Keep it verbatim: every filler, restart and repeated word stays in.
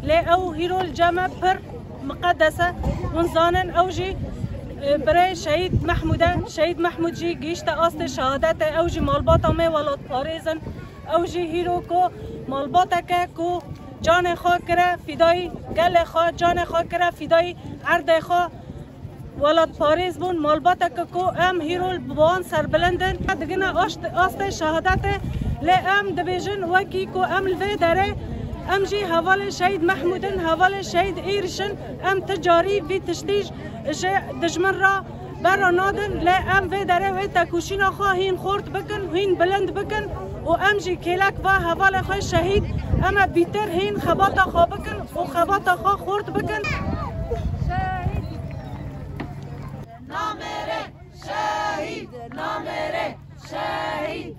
Lê ew hîro li cem me pir miqedes e. Hûn zanin ew jî, e, birê Şehîd Mehmûd e. Şehîd Mehmûd jî gihîşte astê şehadetê. Ew jî malbata me welatparêz in. Ew jî hîro ku malbateke ku canê xwe kire fîdayî gelê xwe, canê xwe kire fîdayî erdê xwe. Welatparêz bûn, malbateke ku em hîro li wan serbilind in. Digine aşt-, astê şehadetê, lê em dibêjin wekî ku em li vê derê, em jî hevalê Şehîd Mehmûd in, hevalê Şehîd Êrîş in, em ti carî vî tiştî ji dijmin re bera nadin, lê em vê derê wê tekoşîna xwe hîn xort bikin, hîn bilind bikin û em jî kêlek va hevalê xwe şehîd, em ê bîtir hîn xebata xwe bikin û xebata xwe xort bikin. Namêre şehîd, namêre şehîd.